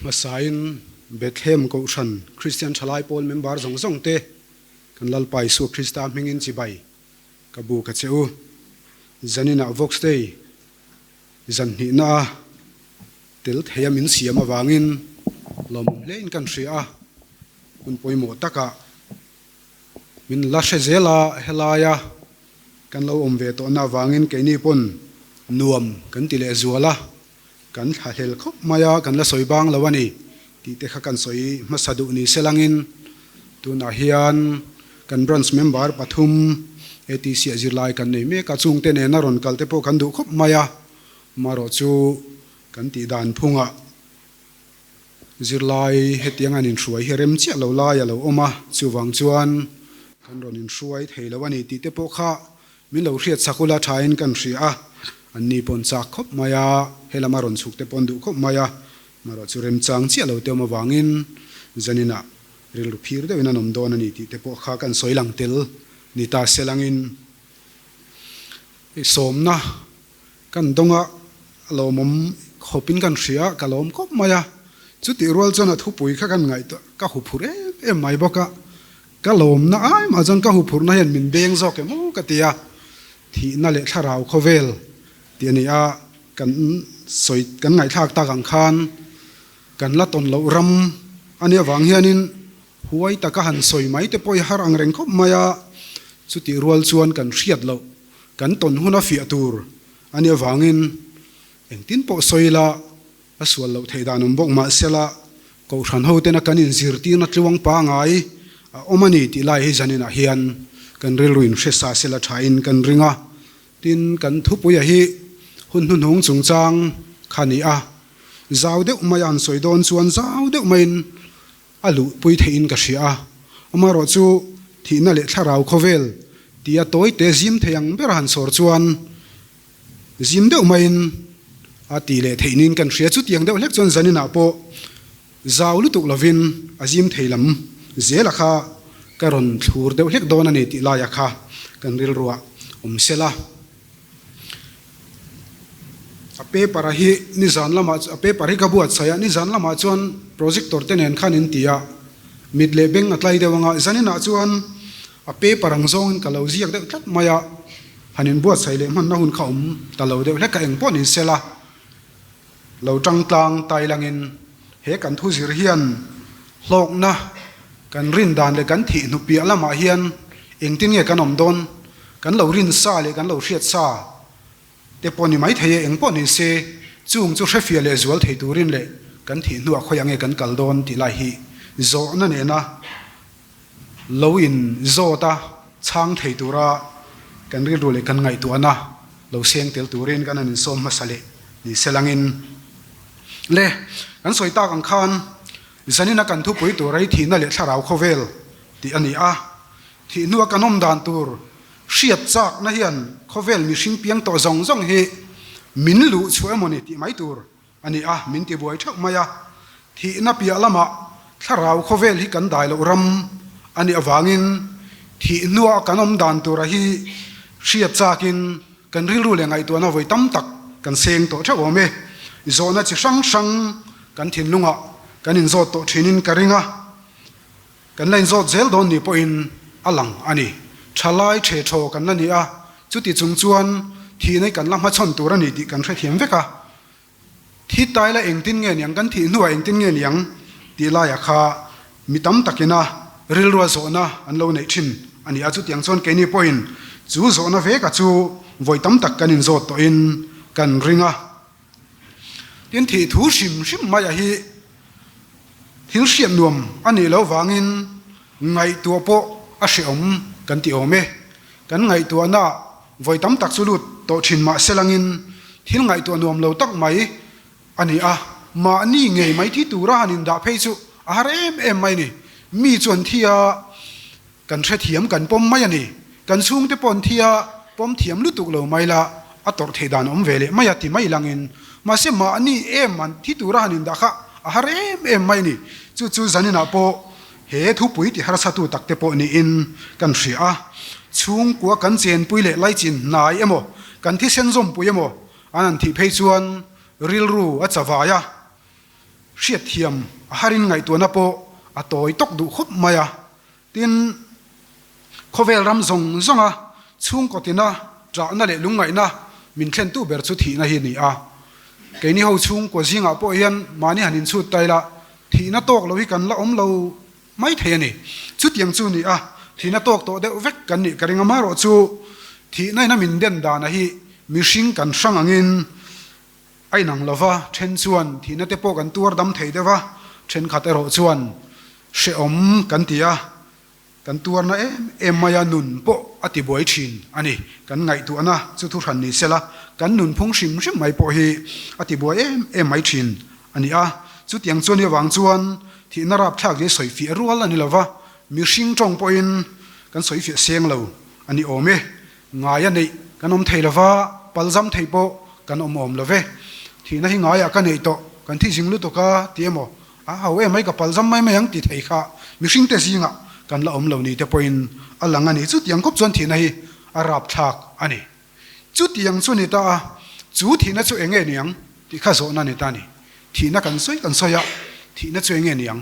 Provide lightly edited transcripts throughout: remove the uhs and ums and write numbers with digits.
Hmasain Bethlehem Kohhran Kristian Thalai Pawl member zawng zawng te kan Lalpa Isua Krista hmingin chibai ka bu ka che u. Zaninah Vox Day zan hnihna a tel thei a min siam avangin lawmawm hlein kan hria a, hun pawimawh takah min la hre zel a, helaia kan lo awm ve tawhna avangin keini pawn nuam kan ti leh zual a. Kan thlahlel khawp mai a, kan la sawi bang lo a ni tih te kha kan sawi hmasa duh ni se langin tunah hian kan branch member pathum ATC ah zirlai kan nei mek a, chungte nena rawn kal te pawh kan duh khawp mai a, amaherawh chu kan tih dan phungah zirlai hetiang an inhruai hi rem chiah lo lai a lo awm a, chuvang chuan kan rawn inhruai thei lo a ni tih te pawh kha Min lo hriat sak ula thain kan hria a, an ni pawn chak khawp mai a, he lama rawn chhuk te pawn duh khawp mai a, marawh chu remchang chiah lo te awm avangin zaninah rilru phir deuhin an awm dawn a ni tih te pawh kha kan sawi lang tel ni ta se langin sawmna kan dawnga lawmawm khawpin kan hria a, ka lawm khawp mai a, chutih rual chuan a thupui kha kan ngaihtuah ka huphurh em em mai bawk a. Ka lawmna ai mah chuan ka huphurhna hian min beng zawk em aw ka ti a, thihna leh thlarau khawvel tih a ni a, kan sawi kan ngaihthlak tak ang khan kan la tawn loh ram a nih avang hianin huai taka han sawi mai te pawh hi har ang reng khawp mai a, chutih rual chuan kan hriat loh kan tawn huna fiah tur a nih avangin engtin pawh sawi ila A sual loh theih dan awm bawk mahsela Kohhran hotena kan inzirtirna tluang pangai a awm a ni tih lai hi zaninah hian kan rilru in hre sa sela thain kan ring a. Tin, kan thupuia hi hun hnuhnung chungchang kha ni a, zau deuh maia an sawi dawn chuan zau deuh maiin a luhpui theihin ka hria a. Amaherawh chu thihna leh thlarau khawvel tia tawite zim thei ang bera han sawr chuan Zim deuh maiin a ti leh theih niin kan hria. Chutiang deuh hlek chuan zaninah pawh zau lutuk lovin a zim thei lam zela kha ka rawn thlur deuh hlek dawn a ni tih laia kha kan rilruah awm sela. A paper a hi nizan lamah a paper hi ka buatsaih a, nizan lamah chuan projector te nen khan in ti a, mit leh beng a tlai deuh anga zaninah chuan A paper ang zawngin ka lo ziak deuh tlat mai a, han inbuatsaih leh hmanna hun kha awm ta lo deuh hlek a, eng pawh ni sela lo tang tlang tai langin he kan thu zir hian hlawkna kan rin dan leh kan thih hnu piah lamah hian engtin nge kan awm dawn, kan lo rin sa leh kan lo hriat sa te pawh ni mai thei e, eng pawh ni se chung chu hrefiah leh zual thei turin leh kan thih hnuah khawiah nge kan kal dawn tih lai hi zawhna nena Lo in zawt a chhang thei tura kan rilru leh kan ngaihtuahna lo seng tel turin kan han insawm hmasa leh ni se langin le kan sawi tak ang khan zanina kan thupui tur ei thihna leh thlarau khawvel tih a ni a, thih hnua kan awm dan tur hriat chakna hian khawvel mihring piang tawh zawng zawng hi min luh chhuah emaw ni tih mai tur A ni a, min ti buai theuh mai a. Thihna piah lamah thlarau khawvel hi kan dai loh ram a nih avangin thih hnua kan awm dan tura hi hriat chakin kan rilru leh ngaihtuahna vawi tam tak kan seng tawh theuh awm e. Zawhna chi hrang hrang kan thinlungah kan inzawt tawh thinin ka ring a. Kan la inzawt zel dawn ni pawhin a lang a ni. Thalai the thaw kan la ni a, chuti chung chuan thihna hi kan la hmachhawn tur a ni tih kan hrethiam vek a. Thi tai la engtin nge niang, kan thih hnuah engtin nge niang tih laiah kha mi tam takina rilrua zawhna an lo neih thin a ni a. Chutiang chuan keini pawhin chu zawhna veka chu vawi tam tak kan inzawt tawhin kan ring a. Tin, thih thu hrim hrim maiah hi thil hriat nuam a nih loh vangin ngaihtuah pawh a hrehawm kan ti awm e. Kan ngaihtuahna vawi tam tak chu lut tawh thin mah se langin thil ngaihtuah nuam lo tak mai a ni a, mahni ngei mai thi tura han indah phei chu a har em em mai a ni. Mi chu an thi a, Kan hrethiam kan pawm mai a ni. Kan chhungte pawh an thi a, pawm thiam lutuk lo mai la, a tawrh theih dan awm ve leh mai a ti mai langin. Mahse mahni em an thi tura han indah kha a har em em mai a ni. Chu chu zaninah pawh he thupui ti harsatu takte pawh niin kan hria a. Chhungkua kan chenpui leh laichin hnai emaw, kan thisen zawmpui emaw an han thih phei chuan rilru a chavai a. Hriatthiam a harin ngaihtuahna pawh a tawi tawk duh khawp mai a. Tin, khawvel ram zawng zawnga chhungkaw tina ṭahna leh lungngaihna min thlentu ber chu thihna hi a ni a. Keini ho chhungkaw zingah pawh hian mahni han inchhut ta ila, thihna tawk lo hi kan la awm lo mai thei a ni. Chutiang chu ni a, thihna tawk tawh deuh vek kan nih ka ring a, marawh chu thihna ina min den dana hi mihring kan hrang angin a inang lo va, then chuan thihna te pawh kan tuar dam thei deuh a, thenkhat erawh chuan hrehawm kan ti a, kan tuarna em em mai a, nun pawh a ti buai thin a ni. Kan ngaihtuahna chu thuhran ni sela, kan nunphung hrim hrim mai pawh hi a ti buai em em mai thin a ni a. Chutiang chuan i avang chuan thihna rapthlak hi sawifiah rual a ni lo va, mihring tawng pawhin kan sawifiah seng lo a ni awm e. Ngaia neih kan awm thei lova, palzam thei pawh kan awm awm lo ve. Thihna hi ngaiah ka neih tawh, kan thi zing lutuk a ti emaw, a ho em mai ka palzam mai mai ang ti thei kha mihringte zingah kan la awm lo ni te pawhin a lang a ni. Chutiang khawp chuan thihna hi a rapthlak a ni. Chutiang chu ni ta a, chu thihna chu eng nge niang tih kha zawhna ni ta a ni. Thihna kan sawi kan sawi a, thihna chu eng nge niang?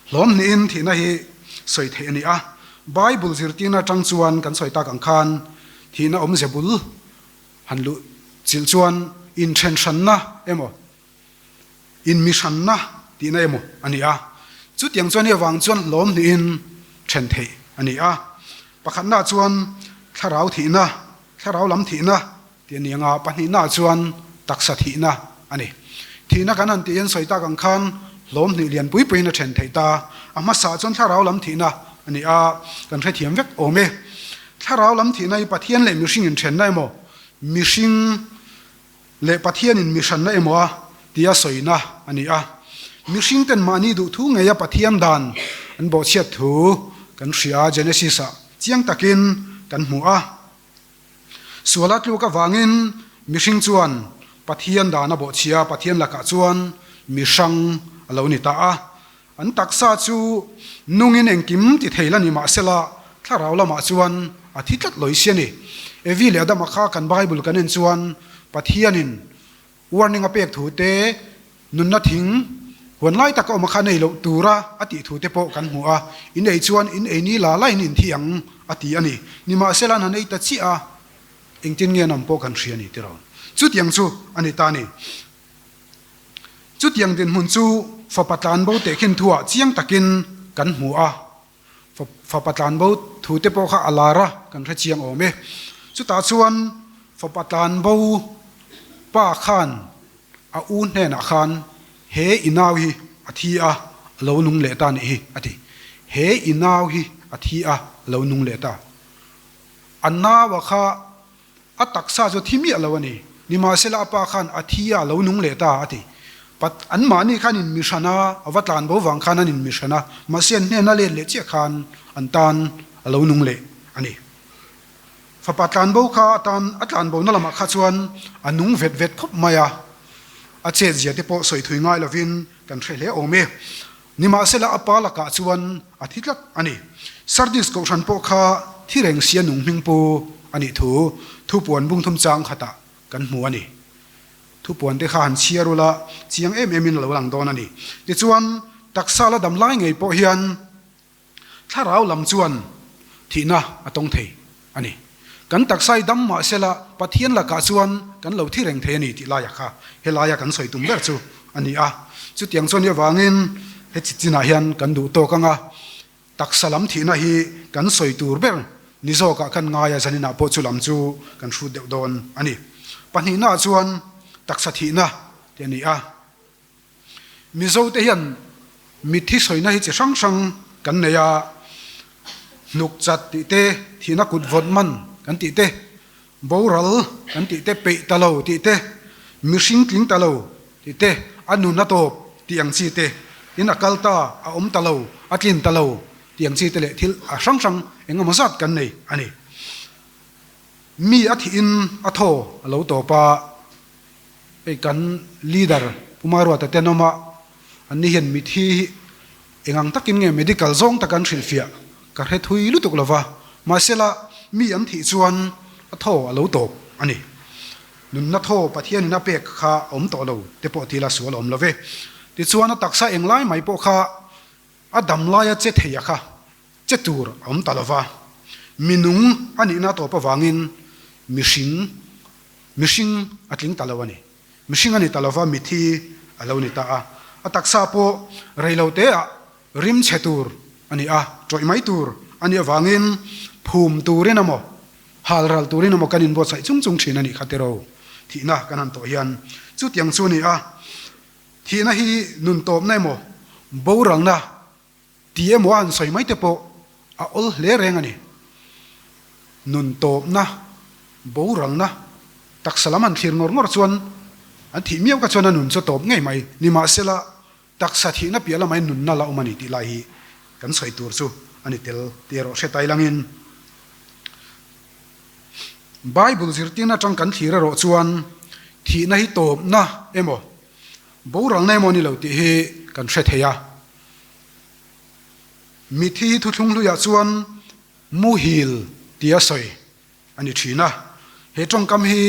Hlawm hnihin thihna hi sawi theih a ni a, Bible zirtirna atang chuan kan sawi tak ang khan thihna awmze bul han luh chilh chuan inthenhranna emaw, inmihranna tihna emaw a ni a. Chutiang chuan hei avang chuan hlawm hnihin then theih a ni a. Pakhatna chuan thlarau thihna, thlarau lam thihna Tih a ni anga pahnihnaah chuan taksa thihna a ni. Thihna kan han tih hian sawi tak ang khan hlawm hnih lian pui puiin a then theih ta. A hmasaah chuan thlarau lam thihna a ni a, kan hrethiam vek awm e. Thlarau lam thihna hi Pathian leh mihring inthenna emaw, mihring leh Pathian inmihranna emaw a tia sawina a ni a. Mihring ten mahni duh thu ngeia Pathian dan an bawhchhiat thu kan hria a, Genesis-ah chiang takin kan hmu a. Suala tluk avangin mihring chuan Pathian dan a bawhchhia, Pathian lakah chuan mihrang a lo ni ta a. An taksa chu nungin engkim ti thei la ni mahsela thlarau lamah chuan a thi tlat lawih si a ni. Evi leh Adama kha kan Bible kan en chuan Pathianin Warning a pek thu te, nunna thing huan lai taka awm a kha nei loh tura a tih thu te pawh kan hmu a, in ei chuan in ei ni la laiin in thi ang a ti a ni. Nimahsela an han ei ta chiah a, engtin nge an awm pawh kan hria a ni tiraw. Chutiang chu a ni ta a ni. Chutiang dinhmun chu fapa tlanbo tehkhin thuah chiang takin kan hmu a. Fapa tlanbo thu te pawh kha a lar a, kan hre chiang awm e. Chutah chuan fapa tlanbo pa khan a u hnenah khan he i nau hi a thi a, a lo nung leh ta nih hi a ti. He i nau hi a thi a, a lo nung leh ta. A naua kha A taksa chu thi miah lo a ni. Nimahsela a pa khan a thi a, a lo nung leh ta a ti. Pat, anmahni khan in mihran a, a va tlan bo vang khan an in mihran a, mahse an hnena let leh chiah khan an tan a lo nung leh a ni. Fapa tlan bo kha a tan, a tlan bona lamah kha chuan a nung vet vet khawp mai a, a chet zia te pawh sawi thui ngai lovin kan hre hle awm e. Nimahsela a pa lakah chuan a thi tlat a ni. Sardis kohhran pawh kha thi reng sia nung hming pu a nih thu thupuan bungthum chang khatah kan hmu a ni. Thupuan te kha han chhiar ula chiang em emin a lo lang dawn a ni. Tichuan taksa la dam lai ngei pawh hian Thlarau lam chuan thihna a tawng thei a ni. Kan taksa i dam mah sela Pathian lakah chuan kan lo thi reng thei a ni tih laia kha helaia kan sawi tum ber chu a ni a. Chutiang chuan i avangin he chi chinah hian kan duh tawk ang a, taksa lam thihna hi kan sawi tur ber ni zawkah kan ngai a, zaninah pawh chu lam chu kan hrut deuh dawn a ni. Pahnihnaah chuan taksa thihna tih a ni a. Mizote hian mitthi sawina hi chi hrang hrang kan nei a, hnuk chat tih te, thihna kut vawt man kan tih te, boral kan tih te, peih ta lo tih te, mihring tling ta lo tih te, a nun a tawp tih ang chi te, in a kal ta, a awm ta lo, a tlin ta lo tih ang chi te leh thil a hrang hrang eng emaw zat kan nei a ni. Mi a thihin a thaw a lo tawp a. Hei kan leader Pu Maruata te an awm a, anni hian mithi hi eng ang takin nge medical zawng tak an hrilhfiah ka hre thui lutuk lo va, mahsela mi an thih chuan a thaw a lo tawp a ni. Nunna thaw Pathianin a pek kha a awm tawh lo te pawh tila sual a awm lo ve. Tichuan a taksa englai mai pawh kha a dam laia che thei a kha che tur a awm ta lo va. Minung a nihna tawp avangin mihring mihring a tling ta lo a ni. Mihring a ni ta lo va, mithi a lo ni ta a. A taksa pawh rei lo teah rim chhe tur a ni a, tawih mai tur a nih avangin phum turin emaw, hal ral turin emaw kan inbuatsaih chung chung thin a nih kha tiraw? Thihna kan han tawh hian chutiang chu a ni a, thihna hi nun tawpna emaw, boralna Ti emaw a han sawi mai te pawh a awl hle reng a ni. Nun tawpna, boralna, taksa lam han thlir ngawr ngawr chuan an thih miau kha chuan a nun chu a tawp ngei mai. Nimahsela, taksa thihna piah lamah hian nunna la awm a ni tih lai hi kan sawi tur chu a ni tel tih erawh hre tai langin Bible zirtirna atang kan thlir erawh chuan thihna hi tawpna emaw, boralna emaw a ni lo tih hi kan hre thei a. Mithi thuthlung hluiah chuan muhil tia sawi a ni thin a. He tawngkam hi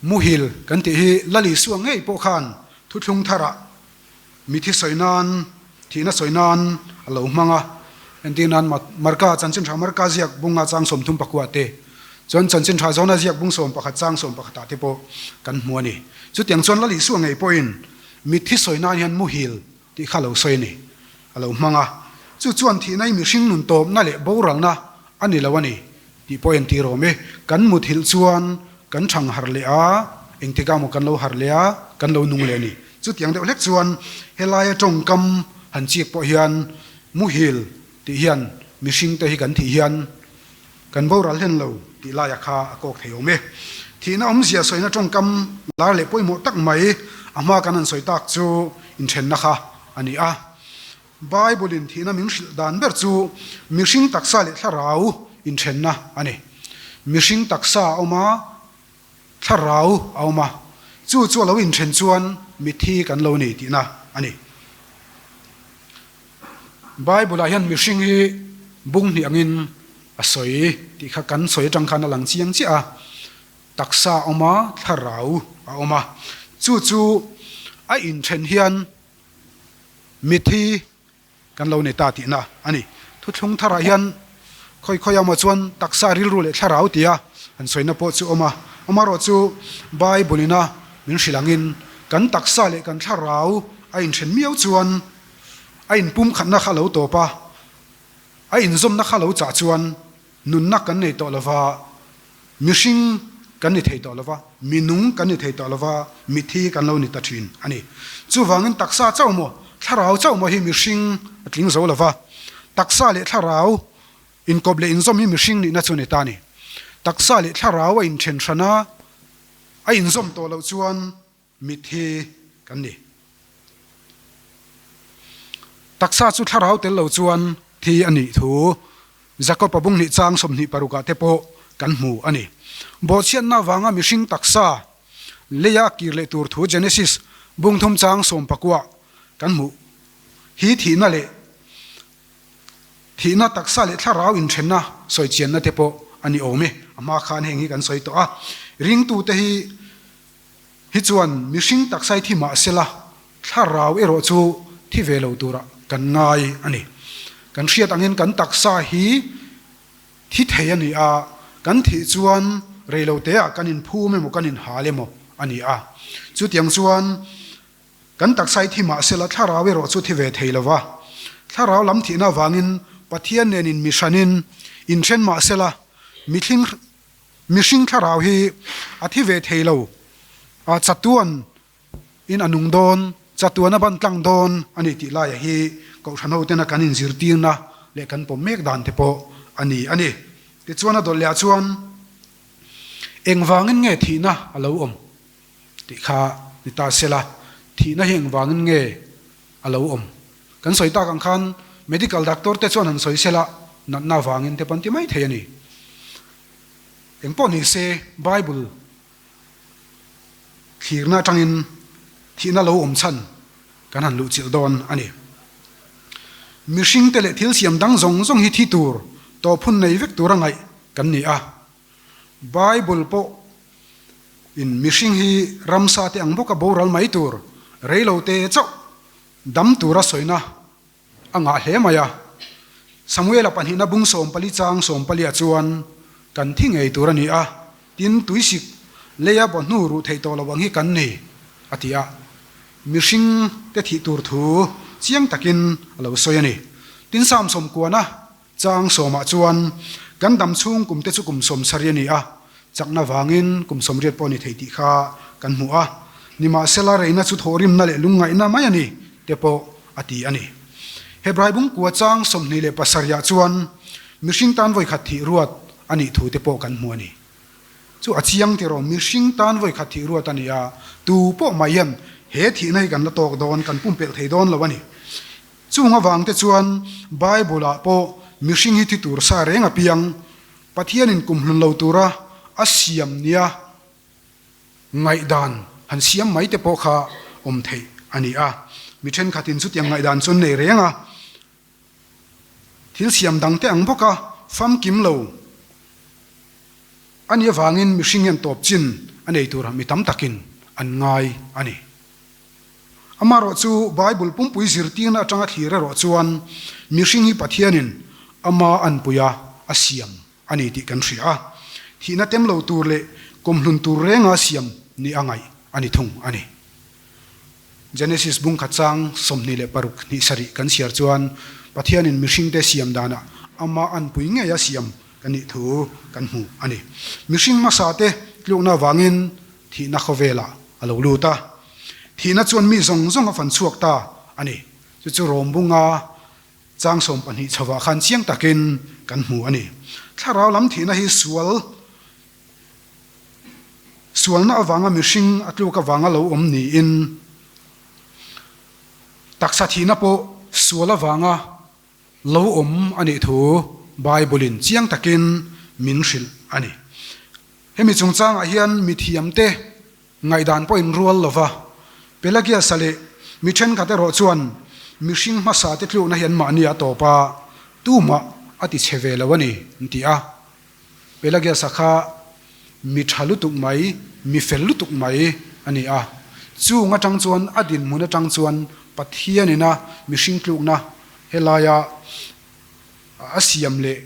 muhil kan tih hi Lal Isua ngei pawh khan thuthlung tharah mithi sawi nan, thihna sawi nan a lo hmang a. Entir nan Marka, Chanchin Tha Marka ziak bunga chang 34 te chuan Chanchin Tha Johna ziak bung 11 chang 11 ah te pawh kan hmu a ni. Chutiang chuan Lal Isua ngei pawhin mithi sawi nan hian muhil tih kha lo sawi a ni. A lo hmang a, chu chuan thihna hi mihring nun tawpna leh boralna a ni lo a ni tih pawh entir awm e. Kan muthilh chuan kan thang harh leh a, engtikah maw kan lo harh leh a, kan lo nung leh a ni. Chutiang deuh hlek chuan helaia tawngkam han chik pawh hian muhil tih hian mihringte hi kan thih hian Kan boral hlen lo tih laia kha a kawk thei awm e. Thihna awmzia sawina tawngkam lar leh pawimawh tak mai a hma kan han sawi tak chu inthenna kha a ni a. Bible-in thihna min hrilh dan ber chu mihring taksa leh thlarau inthenna a ni. Mihring taksa a awm a, thlarau a awm a, chu chu a lo inthen chuan mitthi kan lo nei tihna a ni. Bible-ah hian mihring hi bung hnih angin a sawi tih kha kan sawi atang khan a lang chiang chiah a, taksa a awm a, thlarau a awm a, chu chu a inthen hian mithi kan lo nei ta tihna a ni. Thuthlung tharah hian khawi khawi emaw chuan taksa rilru leh thlarau tia an sawina pawh chu awm a, amaherawhchu Bible-ina min hrilh angin kan taksa leh kan thlarau a inthen miau chuan A inpumkhatna kha lo tawp a, a inzawmna kha lo chah chuan nunna kan nei tawh lo va, mihring kan ni thei tawh lo va, minung kan ni thei tawh lo va, mithi kan lo ni ta thin a ni. Chuvangin taksa chauh maw, thlarau chauh maw hi mihring a tling zo lo va, taksa leh thlarau inkawp leh inzawm hi mihring nihna chu a ni ta a ni. Taksa leh thlarau a inthen hran a, a inzawm tawh loh chuan Mitthi kan ni. Taksa chu thlarau tel lo chuan thi a nih thu Jakob-a bung hnih chang 20 parukah te pawh kan hmu a ni. Bawhchhiatna avanga mihring taksa leia kir leh tur thu Genesis bung thum chang sawmpakua kan hmuh hi thihna leh Thihna taksa leh thlarau inthenna sawi chianna te pawh a ni awm e. A hma khan heng hi kan sawi tawh a. Ringtute hi hi chuan mihring taksa hi thi mah sela thlarau erawh chu thi ve lo turah kan ngai a ni. Kan hriat angin kan taksa hi thi thei a ni a, kan thih chuan reiloteah kan inphum emaw kan inhal emaw a ni a. Chutiang chuan Kan taksa hi thi mah sela thlarau erawh chu thi ve thei lo va. Thlarau lam thihna avangin Pathian nen in mihranin inthen mah sela mithling mihring thlarau hi a thi ve thei lo. A chatuan in a nung dawn, chatuan a ban tlang dawn a ni tih laia hi Kohhran ho tena kan inzirtirna leh kan pawm mek dan te pawh a ni a ni. Tichuan a dawlh leh ah chuan engvangin nge thihna a lo awm? Tih kha ni ta sela, thihna hi engvangin nge a lo awm? Kan sawi tak ang khan medical doctor te chuan han sawi sela, natna avangin te pawh an ti mai thei a ni. Engpawh ni se Bible thlirna atangin thihna lo awm chhan kan han luhchilh dawn a ni. Mihringte leh thil siam dang zawng zawng hi thi tur, tawhphun nei vek tura ngaih kan ni a. Bible pawh. In mihring hi ramsa te ang bawka boral mai tur reilo te chauh dam tura sawina a ngah hle mai a. Samuela pahnihna bung 14 chang 14 ah chuan kan thi ngei tur a ni a, tin tuisik leia bawhnu ruh theih tawh lo ang hi kan ni a ti a. Mihring te thih tur thu chiang takin a lo sawi a ni. Tin Psalm sawmkuana Chang sawmah chuan kan dam chhung kum te chu kum 70 a ni a, chakna vangin kum 80 pawh a ni thei tih kha kan hmu a. Nimahsela reina chu thawhrimna leh lungngaihna mai a ni te pawh a ti a ni. Hebrai bungkua chang 27 ah chuan mihring tan vawikhat thih ruat a nih thu te pawh kan hmu a ni. Chu a chiang tiraw, mihring tan vawikhat thih ruat a ni a, tu pawh mai hian he thihna hi kan la tawk dawn, kan pumpelh thei dawn lo a ni. Chung avang te chuan Bible ah pawh mihring hi thi tur sa reng a piang, Pathianin kum hlun lo tura a siam nia ngaihdan han siam mai te pawh kha awm theih a ni a. Mi thenkhatin chutiang ngaihdan chu an nei reng a, thil siam dang te ang bawka famkim lo a nih avangin mihring hian tawp chin a nei tur mi tam takin an ngai a ni. Amaherawh chu Bible pumpui zirtirna atanga thlir erawh chuan mihring hi Pathianin ama anpuia a siam a ni tih kan hria a, thihna tem lo tur leh kawmhlun tur renga siam ni a ngaih a ni thung a ni. Genesis bungkhat chang 26 hnih sarih kan chhiar chuan Pathianin mihringte siam danah ama anpui ngeia siam kan nih thu kan hmu a ni. Mihring hmasate tlukna avangin thihna khawvelah a lo lut a, thihna chuan mi zawng zawng a fan chhuak ta a ni. Chu chu Rawmbunga chang 12 chhovah khan chiang takin kan hmu a ni. Thlarau lam thihna hi sual sualna avanga mihring a tluk avanga lo awm niin taksa thihna pawh sual avanga lo awm a nih thu Bible-in chiang takin min hrilh a ni. Hemi chungchangah hian mithiamte ngaihdan pawh in rual lo va, Pelagius-a leh mi thenkhat erawh chuan mihring hmasa te tlukna hi anmahni a tawp a, tumah a ti chhe ve lo a ni, an ti a. Pelagius-a kha mi tha lutuk mai, mi fel lutuk mai a ni a. Chung atang chuan a dinhmun atang chuan Pathianin a mihring tlukna helaia a siam leh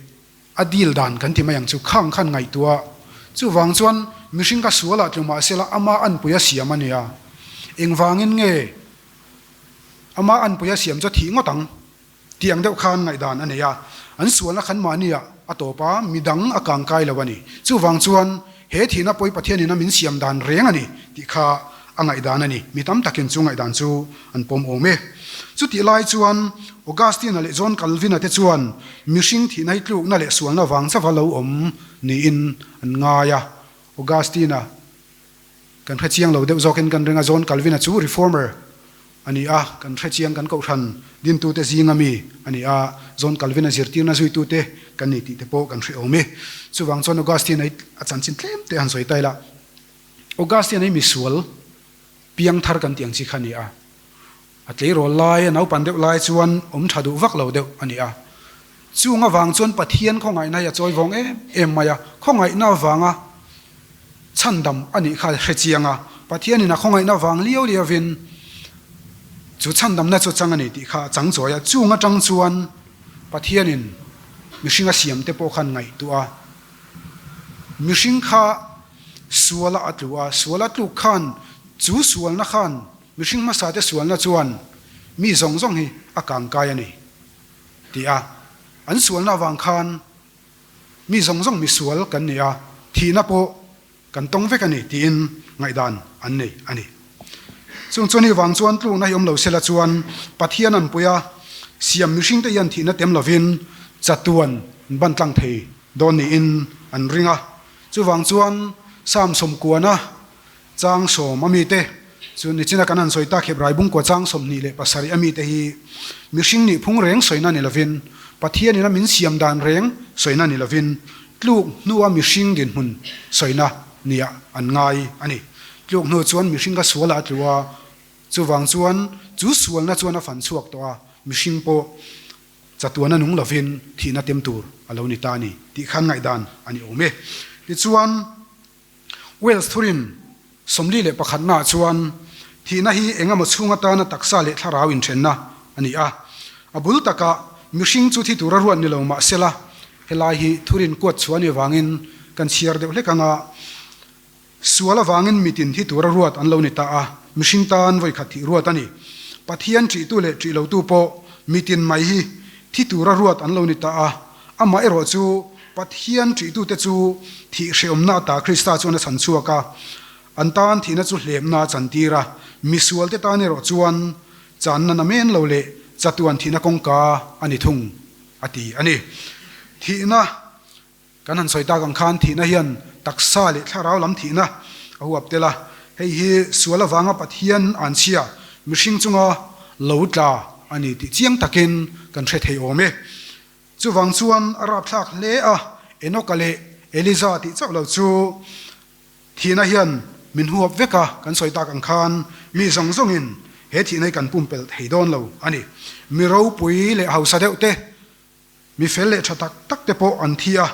A dil dan kan ti mai ang chu khang khan ngaihtuah. Chuvang chuan mihring ka sual ah tlu mahsela ama anpui a siam a nia. Engvangin nge ama anpui a siam chu a thih ngawt ang tih ang deuh khan ngaihdan a nei a. An sualna khan mahni ah a tawp a, midang a kangkai lo a ni. Chuvang chuan he thihna pawi Pathianin a min siam dan reng a ni tih kha a ngaihdan a ni. Mi tam takin chu ngaihdan chu an pawm awm e. Chutih lai chuan Augustine-a leh John Calvin-a te chuan mihring thihna hi tlukna leh sualna vang chauha lo awm niin an ngai a. Augustine-a kan hre chiang lo deuh zawkin kan ring a, John Calvin-a chu Reformer a ni a, kan hre chiang kan kohhran dintute zinga mi a ni a, John Calvin-a zirtirna zuitute kan ni tih te pawh kan hre awm e. Chuvang chuan Augustine-a hi a chanchin tlem te han sawi ta ila. Augustine-a hi misual piang thar kan tih ang chi kha a ni a. A tleirawl lai, a naupan deuh lai chuan awm tha duh vak lo deuh a ni a. Chung avang chuan Pathian khawngaihna hi a chawi vawng em em mai a. Khawngaihna avanga chhandam a nih kha hre chiang a. Pathianin a khawngaihna avang liau liauvin chu chhandamna chu a chang a ni tih kha a chang chawi a. Chung atang chuan Pathianin mihring a siamte pawh khan ngaihtuah a. Mihring kha suala a tlu a, suala tluk khan chu sualna khan mihring hmasa te sualna chuan mi zawng zawng hi a kangkai a ni ti a, an sualna avang khan mi zawng zawng misual kan ni a, thihna pawh kan tawng vek a ni tiin ngaihdan an nei a ni. Chung chuan hi vang chuan tlukna hi awm lo sela chuan Pathian an pui a, siam mihring te hian thihna tem lovin chatuan an ban tlang thei dawn niin an ring a. Chuvang chuan Psalm sawmkuana chang sawm a mite chu nichina kan han sawi tak Hebrai bungkua chang 27 a mite hi mihring nih phung reng sawina ni lovin Pathianin a min siam dan reng sawina ni lovin tluk hnua mihring dinhmun sawina nia an ngai a ni. Tluk hnu chuan mihring kha sualah a tlu a, chuvang chuan chu sualna chuan a fan chhuak tawh a, mihring pawh chatuana nung lovin thihna tem tur a lo ni ta a ni tih khan ngaihdan a ni awm e. Tichuan, Wales thurin. 41 naah chuan thihna hi engemaw chhung atana taksa leh thlarau inthenna a ni a. A bul takah mihring chu thi tura ruat ni lo mah sela, helai hi thurin kuat chhuah a nih avangin kan chhiar deuh hlek anga sual avangin mitin thi tura ruat an lo ni ta a, mihring tan vawikhat thih ruat a ni. Pathian ṭihtu leh ṭih lotu pawh mitin mai hi thi tura ruat an lo ni ta a, amah erawh chu Pathian ṭihtute chu thih hrehawmna ata Krista chuan a chhan chhuak a, an tan thihna chu hlemna a chantir a, misualte tan erawh chuan channa namen lo leh chatuan thihna kawngka a ni thung, a ti a ni. Thihna kan han sawi tak ang khan thihna hian taksa leh thlarau lam thihna a huap tel a, hei hi sual avanga Pathian anchhia mihring chunga lo tla a ni tih chiang takin kan hre thei awm e. Chuvang chuan a rapthlak hle a, Enoka leh Eliza tih chauh lo chu thihna hian min huap vek a, kan sawi tak ang khan mi zawng zawngin he thihna hi kan pumpelh thei dawn lo a ni. Mi ropui leh hausa deuh te, mi fel leh tha tak tak te pawh an thi a,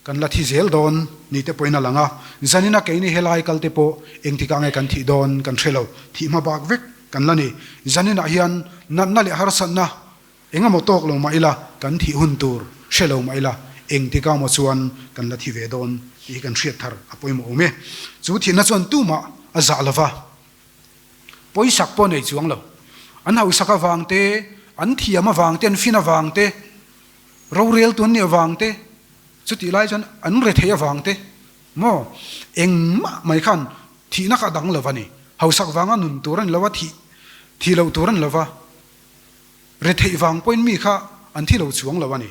kan la thi zel dawn ni te pawhin a lang a, zanina keini helai kal te pawh engtikah nge kan thih dawn kan hre lo, thih hma bak vek kan la ni. Zaninah hian natna leh harsatna Engemaw tawk lo mah ila, kan thih hun tur hre lo mah ila, engtika maw chuan kan la thi ve dawn tih hi kan hriat thar a pawimawh awm e. Chu thihna chuan tumah a zah lo va, pawisak pawh nei chuang lo. An hausak avang te, an thiam avang te, an fin avang te, roreltu an nih avang te, chutih lai chuan an rethei avang te maw engmah mai khan thihna kha a dang lo va ni. Hausak vanga nun tur a ni lo va, thih thih loh tur a ni lo va. Retheih vang pawhin mi kha an thi lo chuang lo a ni.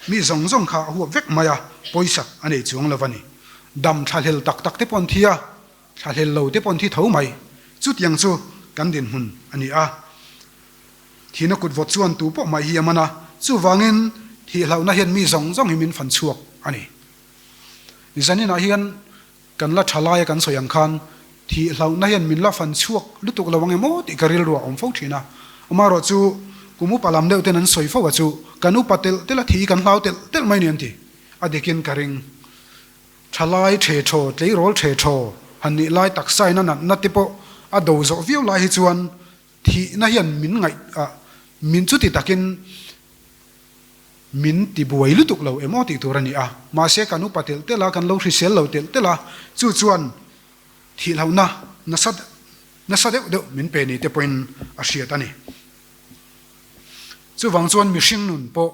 Mi zawng zawng kha a huap vek mai a, pawisak a nei chuang lo a ni. Dam thlahlel tak tak te pawh an thi a, thlahlel lo te pawh an thi tho mai. Chutiang chu kan dinhmun a ni a. Thihna kut vawt chuan tu pawh mai hi a man a, chuvangin thihhlauhna hian mi zawng zawng hi min fan chhuak a ni. Zaninah hian Kan la tha laia kan sawi ang khan thih hlauhna hian min la fan chhuak lutuk lo ang em aw tih ka rilru a awm fo thin a. Amaherawh chu kum upa lam deuh ten an sawi fo a chu kan upa telh telh a thih kan hlau telh telh mai ni an ti. A dikin ka ring. Tha lai the thaw, tleirawl the thaw han nih lai taksain a natna te pawh a do zawh viau lai hi chuan thihna hian min ngaih a min chuti takin Min ti buai lutuk lo em aw tih tur a ni a, mahse kan upa telh telh a, kan lo hrisel lo telh telh a, chu chuan thihlohna nasa nasa deuh deuh min pe ni te pawhin a hriat a ni. Chuvang chuan mihring nun pawh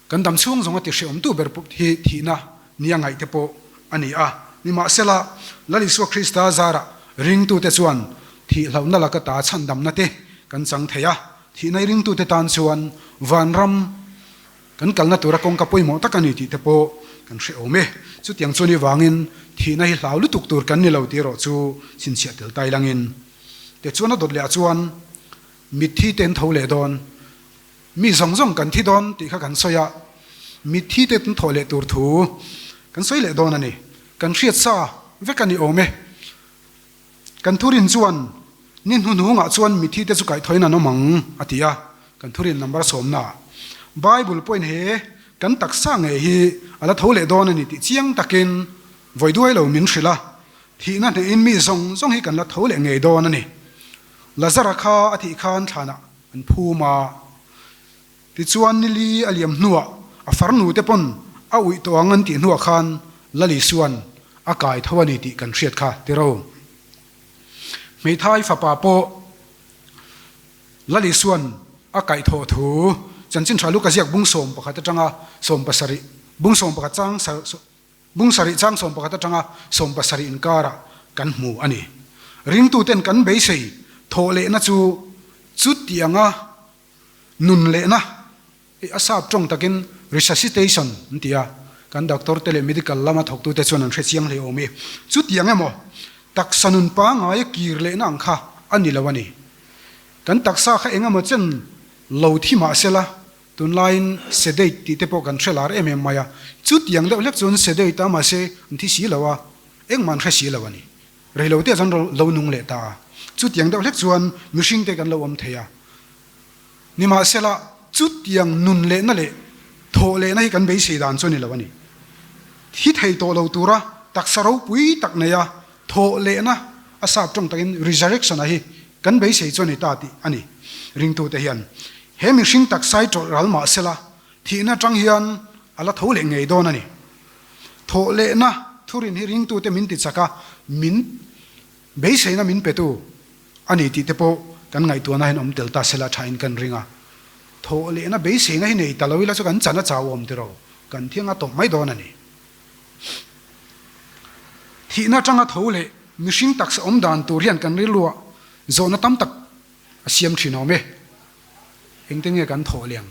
kan dam chhung zawng a ti hreawmtu ber hi thihna ni a ngaih te pawh a ni a, nimahsela Lal Isua Krista zarah ringtute chuan thihlohna laka ta chhandamna te kan chang thei a, Thihna ringtute tan chuan vanram kan kalna tura kawngka pawimawh tak a ni tih te pawh kan hre awm e. Chutiang chuan i vangin thihna hi hlau lutuk tur kan ni lo tih erawh chu chhinchhiah tel tai langin te chuan a dawt leh ah chuan mitthi te an tho leh dawn, mi zawng zawng kan thi dawn tih kha kan sawi a, mitthi te an thawh leh tur thu kan sawi leh dawn a ni. Kan hriat sa vek a ni awm e. Kan thurin chuan, Ni hnuhnungah chuan mithite chu kaihthawhin an awm ang, a ti a. Kan thurin number sawmnaah, Bible pawhin he kan taksa ngei hi a la tho leh dawn a ni tih chiang takin vawi duai lo min hrilh a. Thihna hnehin mi zawng zawng hi kan la tho leh ngei dawn a ni. Lazara kha a thih khan thlanah an phum a. Tichuan ni li a liam hnuah a farnu te pawn a uih tawh ang an tih hnuah khan Lal Isua'n a kai tho a ni tih kan hriat kha tiro. Hmeithai fapa pawh Lal Isua'n a kaih thawh thu Chanchin Tha Luka ziak bung 11 atanga 17 bung 11 chang bung sarih chang 11 atanga 17 inkarah kan hmu a ni. Ringtuten kan beisei thawh lehna chu chutianga Nun lehna hi a sap tawng takin resuscitation an ti a, kan doctor te leh medical lama thawktute chuan an hre chiang hle awm e. Chutiang emaw, taksa nun pangngai kir lehna ang kha a ni lo a ni. Kan taksa kha eng emaw chen lo thi mah sela, tunlaiin sedate tih te pawh kan hre lar em em mai a, chutiang deuh hlek chuan sedate a mahse an thi si lo a, engmah an hre si lo a ni. Reilote chuan lo nung leh ta a, chutiang deuh hlek chuan mihringte kan lo awm thei a. Nimahsela, chutiang nun lehna leh thawh lehna hi kan beisei dan chu a ni lo a ni. Thi thei tawh lo tura taksa ropui tak neia. Thawh lehna a sap tawng takin resurrection a hi kan beisei chu a ni ta tih a ni. Ringtute hian he mihring taksai tawlh ral mah sela thihna atang hian a la tho leh ngei dawn a ni. Thawh lehna thurin hi ringtute min ti chak a, min beiseina min petu a ni tih te pawh kan ngaihtuahna hian awm tel ta sela thain kan ring a. Thawh lehna beiseina hi nei ta lo ila chu kan chan a chau awm tiraw, kan thiang a tawp mai dawn a ni. Thihna atanga tho leh mihring taksa awm dan tur hian kan rilruah zawhna tam tak a siam thin awm e. Engtin nge kan thawh leh ang?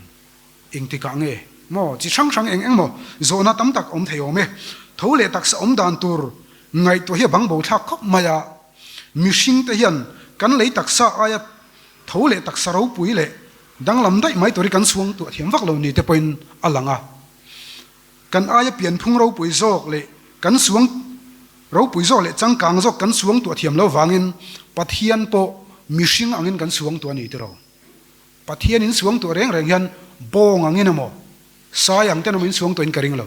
Engtikah nge maw? Chi hrang hrang eng eng maw zawhna tam tak awm thei awm e. Tho leh taksa awm dan tur ngaihtuah hi a bangbo thlak khawp mai a. Mihring te hian kan lei taksa aia tho leh taksa ropui leh danglam daih mai tur hi kan chhuang tuah thiam vak lo ni te pawhin a lang a. Kan aia pianphung ropui zawk leh kan suang ropui zawk leh changkang zawk kan suang tuah thiam lo vangin Pathian pawh mihring angin kan suang tuah a ni tiraw? Pathian in suang tuah reng reng hian bawng angin emaw, sai ang ten emaw in suang tuahin ka ring lo.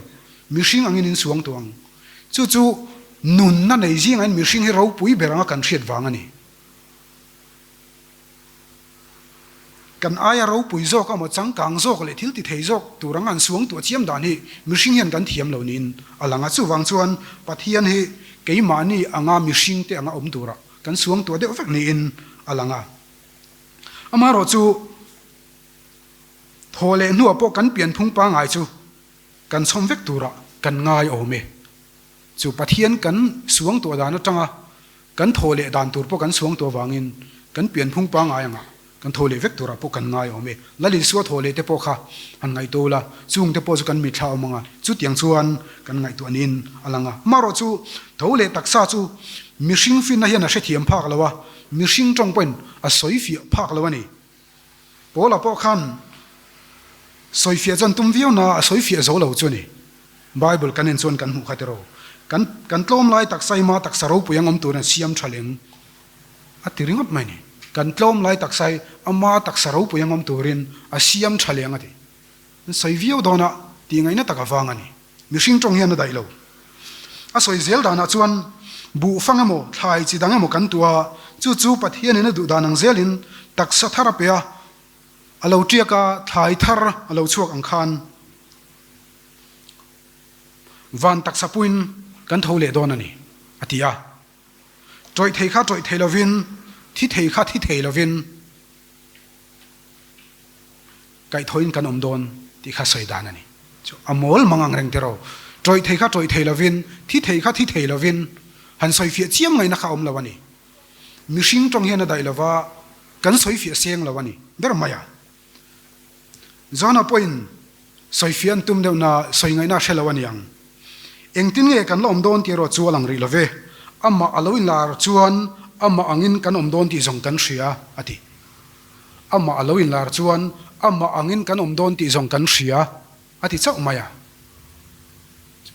Mihring angin in suang tuah ang. Chu chu nunna nei zingah hian mihring hi ropui ber anga kan hriat vang a ni. Kan aia ropui zawk emaw changkang zawk leh thil ti thei zawk tur anga an suang tuah chiam dan hi mihring hian kan thiam lo niin a lang a. Chuvang chuan Pathian hi keimahni anga mihring te anga awm turah kan suang tuah deuh vek niin a lang a. Amaherawh chu thaw leh hnuah pawh kan pianphung pangngai chu kan chhawm vek turah kan ngai awm e. Chu Pathian kan suang tuah dan atanga kan thaw leh dan tur pawh kan suang tuah vangin kan pianphung pangngai angah kan thaw leh vek turah pawh kan ngai awm e. Lal Isua thaw leh te pawh kha han ngaihtuah ula, chung te pawh chu kan mitthla awm anga chutiang chuan kan ngaihtuah niin a lang a. Amaherawh chu tho leh taksa chu mihring finna hian a hrethiam phak lo a, mihring tawng pawhin a sawi fiah phak lo a ni. Paula pawh khan sawifiah chuan tum viau na a sawifiah zo lo chu a ni. Bible kan en chuan kan hmuh kha tiraw. Kan kan tlawm lai taksa hi ma taksa ropui ang awm turin a siam tha leng a ti ringawt mai a ni. Kan tlawm lai taksa hi ama taksa ropui ang awm turin a siam tha leng a ti. An sawi viau dawn a tih ngaihna tak avang a ni. Mihring tawng hian a daih lo. A sawi zel danah chuan buhfang emaw, thlai chi dang emaw kan tuah a, chu chu Pathianin a duh dan ang zelin taksa thar a pe a, a lo tiak a, thlai thar a lo chhuak ang khan van taksa puiin kan tho leh dawn a ni, a ti a. Tawih thei kha tawih thei lovin, thi thei kha thi thei lovin. Kaihthawhin kan awm dawn tih kha sawi dan a ni. Chu a mawl mang ang reng tiraw. Tawih thei kha tawih thei lovin, thi thei kha thi thei lovin han sawi fiah chiam ngaihna kha a awm lo a ni. Mihring tawng hian a daih lova kan sawi fiah seng lo a ni ber mai a. Johana pawhin sawi fiah an tum deuh na sawi ngaihna a hre lo a ni ang. Engtin nge kan la awm dawn tih erawh chu a lang rih lo ve. Amah a lo inlar chuan amah angin kan awm dawn tih zawng kan hria a ti. Amah a lo inlar chuan amah angin kan awm dawn tih zawng kan hria a ti chauh mai a.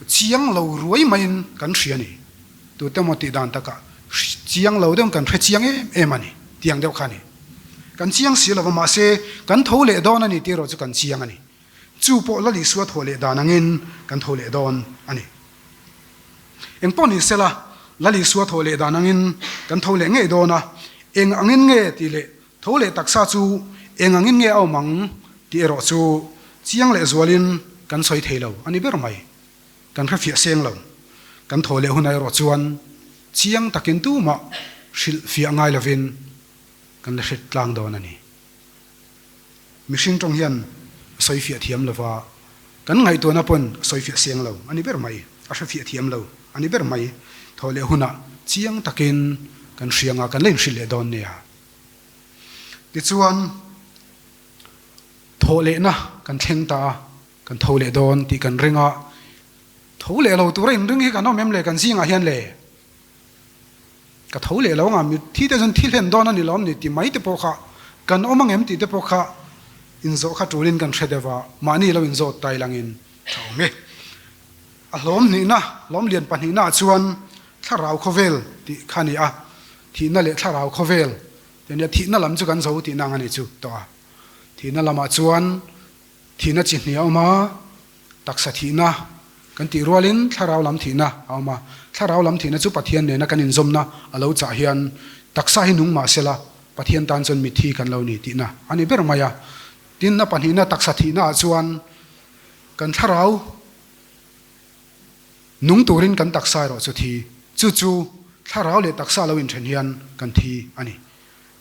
Chiang lo ruai maiin kan hria a ni. Tute maw tih dan takah chiang lo deuhin kan hre chiang em em a ni tiang deuh kha a ni. Kan chiang si lova mahse kan tho leh dawn a ni tih erawh chu kan chiang a ni. Chu pawh Lal Isua thaw leh dan angin kan tho leh dawn a ni. Eng pawh ni sela, Lal Isua thaw leh dan angin kan tho leh ngei dawn a, eng angin nge tih leh tho leh taksa chu eng angin nge a awm ang tih erawh chu chiang leh zualin kan sawi thei lo a ni ber mai. Kan hrefiah seng lo. Kan thaw leh hunah erawh chuan chiang takin tumah hrilhfiah ngai lovin kan la hre tlang dawn a ni. Mihring tawng hian a sawifiah thiam lo va, kan ngaihtuahna pawn a sawifiah seng lo a ni ber mai, a hrefiah thiam lo a ni ber mai. Thaw leh hunah chiang takin kan hria nga kan la inhrilh leh dawn nia. Tichuan, thawh lehna kan thleng ta a, kan tho leh dawn tih kan ring a, tho leh lo tura inring hi kan awm em le kan zingah hian le? Ka tho leh lo anga mitthi te chuan thi hlen dawn a ni lawm ni ti mai te pawh kha kan awm angem tih te pawh kha inzawh kha tulin kan hre deuh a, mahni lo inzawt tai langin tha awm e. A hlawm hnihna, hlawm lian pahnihna ah chuan thlarau khawvel tih kha a ni a, thihna leh thlarau khawvel tih a nia, thihna lam chu kan zo tihna ang a ni chu tawh a, thihna lamah chuan thihna chi hnih a awm a, taksa thihna. Kan tih rualin thlarau lam thihna a awm a, thlarau lam thihna chu Pathian nena kan inzawmna a lo chah hian taksa hi nung mah sela Pathian tan chuan mitthi kan lo ni tihna a ni ber mai a. Tin, a pahnihna taksa thihna ah chuan kan thlarau nung turin kan taksa erawh chu thi. Chu chu thlarau leh taksa lo inthen hian kan thi a ni.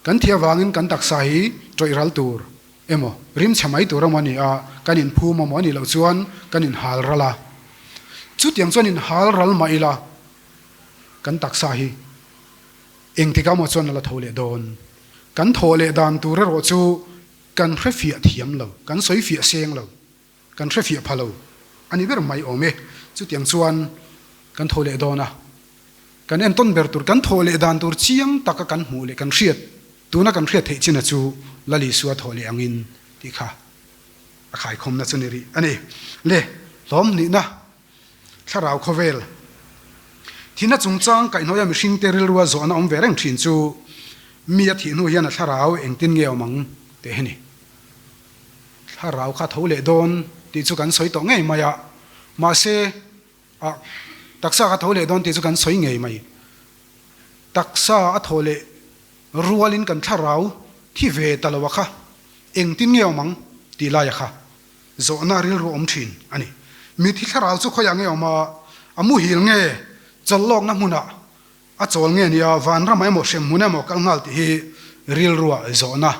Kan thi avangin kan taksa hi tawih ral tur emaw, rimchhe mai tur emaw a ni a, kan inphum emaw a nih loh chuan kan inhal ral a. Chutiang chuan inhal ral mah ila kan taksa hi engtikah emaw chuan a la tho leh dawn. Kan thawh leh dan tur erawh chu kan hrefiah thiam lo, kan sawifiah seng lo. Kan hrefiah pha lo a ni ber mai awm e. Chutiang chuan kan tho leh dawn a, kan entawn ber tur, kan thawh leh dan tur chiang taka kan hmuh leh kan hriat, tuna kan hriat theih china chu Lal Isua thawh leh angin tih kha a khaikhawmna chu ni rih a ni. Le, hlawm hnihna, thlarau khawvel, thihna chungchang kaihhnawia mihringte rilrua zawhna awm ve reng thin chu mi a thih hnu hian a thlarau engtin nge awm ang tih hi ni. Thlarau kha tho leh dawn tih chu kan sawi tawh ngei mai a, mahse ah taksa kha tho leh dawn tih chu kan sawi ngei mai. Taksa a thaw leh rualin kan thlarau thi ve ta lo a kha engtin nge awm ang tih laia kha zawhna rilru awm thin a ni. Mithi thlarau chu khawiah nge awm a, a muhil nge chawlhlawkna hmunah A chawl nge nia vanram emaw hremhmun emaw kal nghal tih hi rilruah zawhna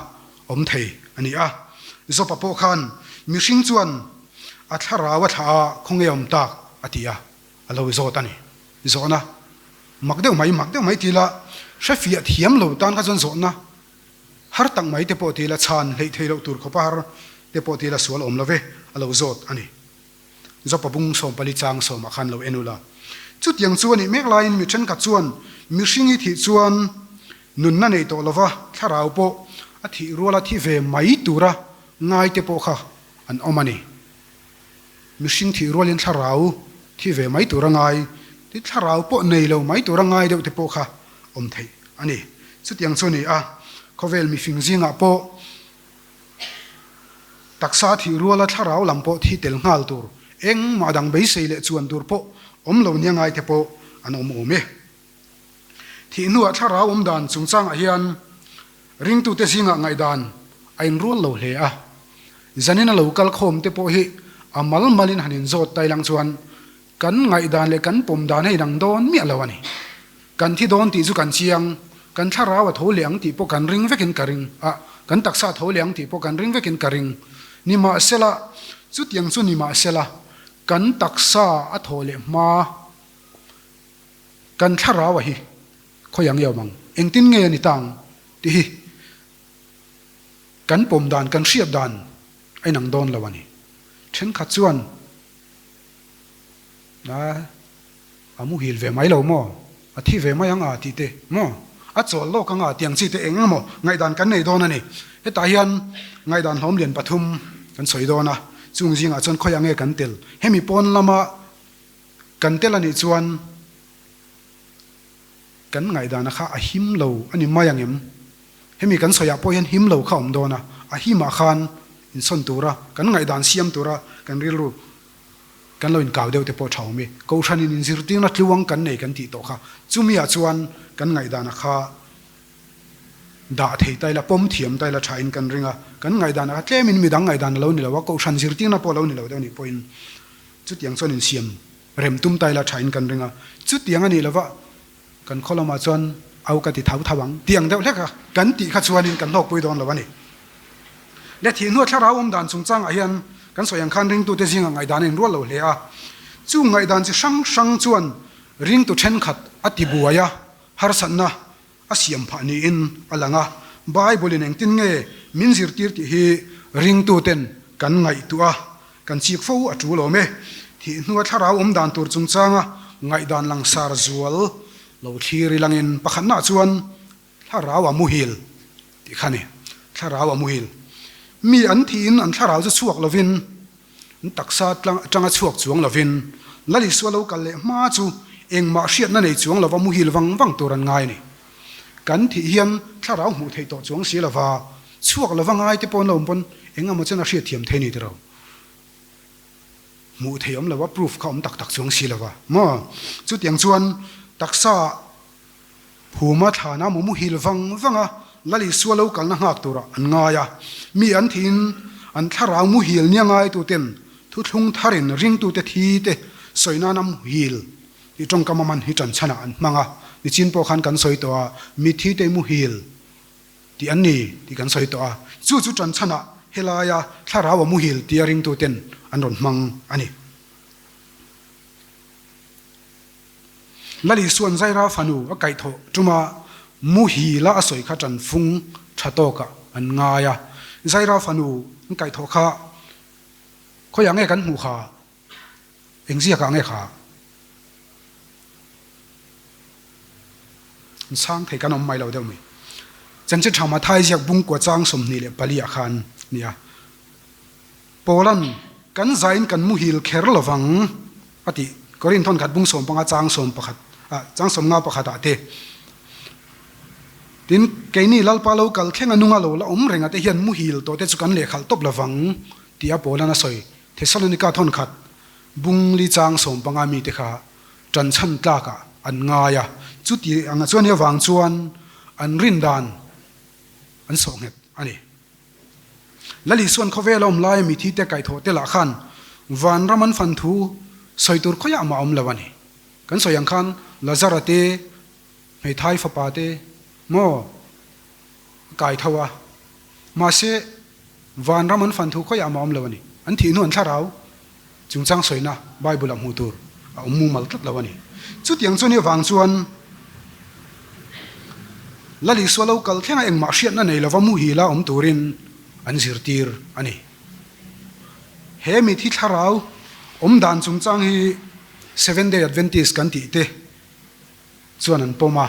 awm thei a ni a. Jopa pawh khan mihring chuan a thlarau a thlah a khawnge awm tak a ti a, a lo zawt a ni. Zawhna mak deuh mai mak deuh mai ti ila hrefiah thiam lo tan kha chuan zawhna har tak mai te pawh ti ila chhan hleih thei loh tur khawpa har te pawh ti ila sual awm lo ve a lo zawt a ni. Jopa bung 14 chang sawmah khan lo en ula. Chutiang chu a nih mek laiin mi thenkhat chuan mihring i thih chuan nunna nei tawh lova thlarau pawh a thih ruala thi ve mai tura ngaite pawh kha an awm a ni. Mihring thih rualin thlarau thi ve mai tura ngai, ti thlarau pawh nei lo mai tura ngai deuh te pawh kha awm theih a ni. Chutiang chu a ni a, khawvel mifing zingah pawh Taksa thih ruala thlarau lam pawh thi tel nghal tur, engmah dang beisei leh chuan tur pawh awm lo nia ngaite pawh an awm awm e. Thih hnuah thlarau awm dan chungchangah hian ringtute zingah ngaihdan a inrual lo hle a. Zanin a lo kal khawm te pawh hi a mal malin han inzawt tai lang chuan Kan ngaihdan leh kan pawm dan a inang dawn miah lo a ni. Kan thi dawn tih chu kan chiang, kan thlarau a tho leh ang tih pawh kan ring vekin ka ring a, kan taksa a tho leh ang tih pawh kan ring vekin ka ring. Nimahsela, chutiang chu nimahsela, kan taksa a thaw leh hma kan thlarau a hi khawi ang i awm ang, engtin nge a ni ta ang tih hi kan pawm dan, kan hriat dan a inang dawn lo a ni. Thenkhat chuan. A, a muhil ve mai lo maw? A thi ve mai ang a tih te maw? A chawl lawk ang a tih ang chi te eng emaw ngaihdan kan nei dawn a ni. Hetah hian ngaihdan hlawm lian pathum kan sawi dawn a, chung zingah chuan khawiah nge kan tel? Hemi pawn lama kan tel a nih chuan kan ngaihdana kha a him lo a ni mai ang em? Hemi kan sawiah pawh hian him lo kha a awm dawn a, a himah khan insawn tura kan ngaihdan siam tura kan rilru kan lo inkau deuh te pawh tha awm i, Kohhranin inzirtirna tluang kan nei kan tih tawh kha, chumiah chuan kan ngaihdana kha dah thei ta ila, pawm thiam ta ila thain kan ring a, kan ngaihdana kha tlemin midang ngaihdan a lo ni lo a, Kohhran zirtirna pawh a lo ni lo deuh anih pawhin chutiang chuan insiam rem tum ta ila thain kan ring a, chutiang a nih lova kan khaw lamah chuan au ka ti tho tho ang tih ang deuh hlek a, kan tih kha chuanin kan hlawkpui dawn lo a ni. Le thih hnua thlarau awm dan chungchangah hian kan sawi ang khan ringtute zingah ngaihdan a inrual lo hle a, chung ngaihdan chi hrang hrang chuan ringtu thenkhat a tibuai a, harsatna a siam phah niin a lang a. Bible-in engtin nge min zirtir tih hi ringtuten kan ngaihtuah a, kan chik fo a tul awm e. Thih hnua thlarau awm dan tur chungchanga ngaihdan langsar zual lo thlir ilangin pakhatnaah chuan Thlarau a muhil tih kha a ni. Thlarau a muhil. Mi an thihin an thlarau chu chhuak lovin, an taksa atanga chhuak chuang lovin, Lal Isua lo kal leh hma chu engmah hriatna nei chuang lova muhil vang vang tur an ngai a ni. Kan thih hian thlarau hmuh theih tawh chuang si lova, chhuak lova ngai te pawh an lo awm pawn eng emaw chen a hriatthiam thei a ni tiro. Hmuh thei awm lo a, proof kha awm tak tak chuang si lo a maw? Chutiang chuan taksa phuma thlana maw muhil vang vang a, Lal Isua lo kalna nghak turah an ngai a. Mi an thiin an thlarau muhil nia ngaituten thuthlung tharin ringtute thi te sawi nana muhil tih tawngkam a man hi ṭanchhanah an hmang a. Nichin pawh khan kan sawi tawh a, mitthi te muhil tih an ni tih kan sawi tawh a, chu chu ṭanchhanah helaia thlarau a muhil tia ringtuten an rawn hmang a ni. Lal Isua'n Zaira fanu a kaihthawh ṭuma muhila a sawi kha ṭanfung ṭha tawkah an ngai a, Zaira fanu an kaihthawh kha khawiah nge kan hmuh kha? Eng ziakah nge kha? An chhang thei kan awm mai lo deuh mai. Chanchin tha Mathai ziak bungkua chang 24 ah khan nia. Paulan kan zain kan muhil kher lovang a tih Korinth thawn khat bung 15 chang 11 ah chang 51 ah te tin keini Lalpa lo kal thleng a nunga lo la awm reng a te hian muhil tawh te chu kan lehkhalh tawp lovang tia Paulan a sawi Thessalonika thawn khat bung li chang 15 mite kha ṭan chhan tlakah an ngai a, chuti anga chuan hi avang chuan an rin dan an sawh nghet a ni. Lal Isuan khawvel a awm laia mithi te kaihthawh te lah khan vanram an fan thu sawi tur khawiah mah a awm lo a ni. Kan sawi ang khan Lazara te, hmeithai fapa te maw a kai tho a, mahse vanram an fan thu khawiah mah a awm lo a ni. An thih hnu an thlarau Chungchang sawina Bible-ah hmuh tur a awm mumal tlat lo a ni. Chutiang chu ni avang chuan Lal Isua lo kal thlenga engmah hriatna nei lova muhila awm turin an zirtir a ni. He mithi thlarau awm dan chungchang hi Seventh Day Adventist kan tih te chuan an pawm a,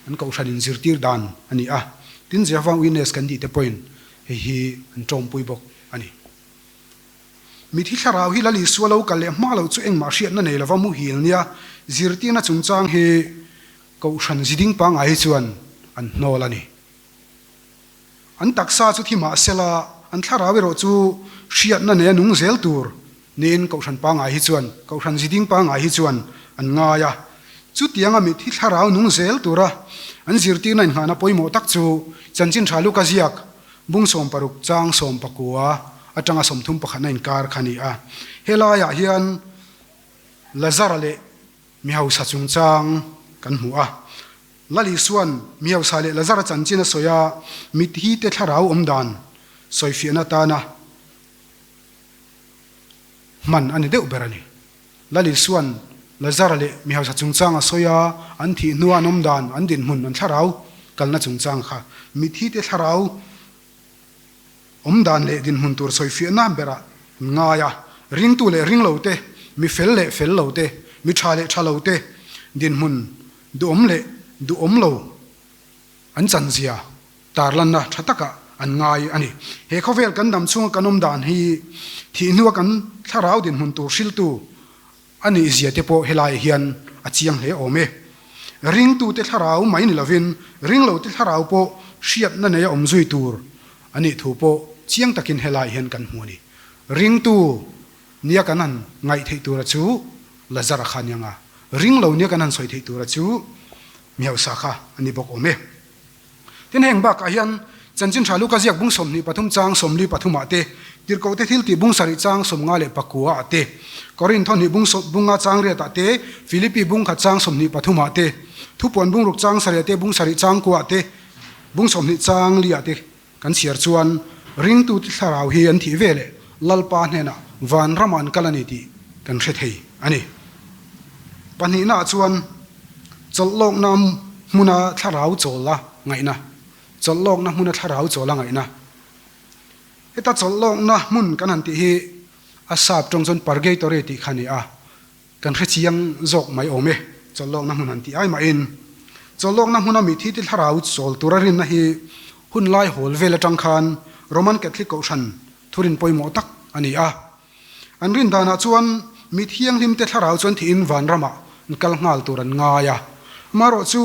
an kohhran inzirtir dan a ni a. Tin, Jehovah Witness kan tih te pawhin hei hi an tawmpui bawk a ni. Mithi thlarau hi Lal Isua lo kal leh hma loh chu engmah hriatna nei lova muhil nia zirtirna chungchang hi Kohhran ziding pangngai hi chuan an hnawl a ni. An taksa chu thi mah sela an thlarau erawh chu hriatna neia nung zel tur niin Kohhran pangngai hi chuan Kohhran ziding pangngai hi chuan an ngai a. Chutianga mithi thlarau nung zel tura an zirtirna inngahna pawimawh tak chu Chanchin Tha Luka ziak Bung 60 chang 19 atanga 31 na inkar kha a ni a. Helaiah hian Lazara leh Mihausa chungchang kan hmu a. Lal Isua'n Mihausa leh Lazara chanchin a sawi a, mitthi te thlarau awm dan sawifiahna atana hman a ni deuh ber a ni. Lal Isua'n Lazara leh Mihausa chungchang a sawi a, an thih hnua an awm dan, an dinhmun, an thlarau kalna chungchang kha mitthi te thlarau awm dan leh dinhmun tur sawifiahna berah an ngai a. Ringtu leh ringlo te, mi fel leh fel lo te, mi tha leh tha lo te dinhmun duhawm leh duhawm lo an chanzia tarlanna tha takah an ngai a ni. He khawvel kan dam chhunga kan awm dan hi thih hnua kan thlarau dinhmun tur hriltu a nih zia te pawh helaiah hian a chiang hle awm e. Ringtute thlarau mai ni lovin ringlote thlarau pawh hriatna neia awm zui tur a nih thu pawh chiang takin helaiah hian kan hmu a ni. Ringtu nia kan han ngaih theih tura chu Lazara kha a ni ang a, ringlo nia kan han sawi theih tura chu Mihausa kha a ni bawk awm e. Tin, heng bakah hian Chanchin Tha Luka ziak bung 23 chang 43 ah te, Tirhkohte thiltih bung sarih chang 54 ah te, Korinth thawhnih bung bunga chang riat ah te, Filipi bung khat chang 23 ah te, Thupuan bung ruk chang sarih ah te, bung sarih chang kua ah te, bung 20 chang li ah te kan chhiar chuan ringtute thlarau hi an thih ve leh Lalpa hnenah vanramah an kal a ni tih kan hre thei a ni. Pahnihnaah chuan chawlhlawkna hmuna thlarau chawl a ngaihna, chawlhlawkna hmuna thlarau chawl a ngaihna. Heta chawlhlawkna hmun kan han tih hi a sap tawng chuan purgatory tih kha a ni a. Kan hre chiang zawk mai awm e, chawlhlawkna hmun han tih ai mahin. Chawlhlawkna hmuna mithi te thlarau chawl tura rinna hi hun lai hawl vel atang khan Roman Catholic Kohhran thurin pawimawh tak a ni a. An rin danah chuan mi thianghlim te thlarau chuan thihin vanramah an kal nghal tur an ngai a. Amaherawh chu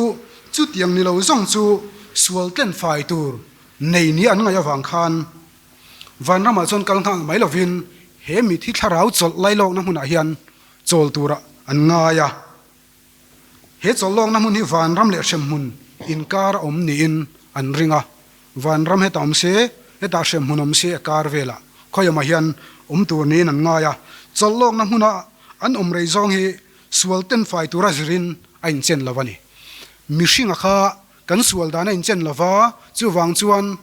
chutiang ni lo zawng chu sual tlen fai tur nei nia an ngaih avang khan vanramah chuan kal nghal mai lovin. He mithi thlarau chawlh lailawkna hmunah hian chawl turah an ngai a. He chawlhlawkna hmun hi vanram leh hremhmun inkar a awm niin an ring a. Vanram hetah awm se, hetah hremhmun awm se a kar velah khawiamah hian awm tur niin an ngai a. Chawlhlawkna hmuna an awm rei zawng hi sual ten fai tura zirin a inchen lo a ni. Mihringa kha kan sual dan a inchen lo va, chuvang chuan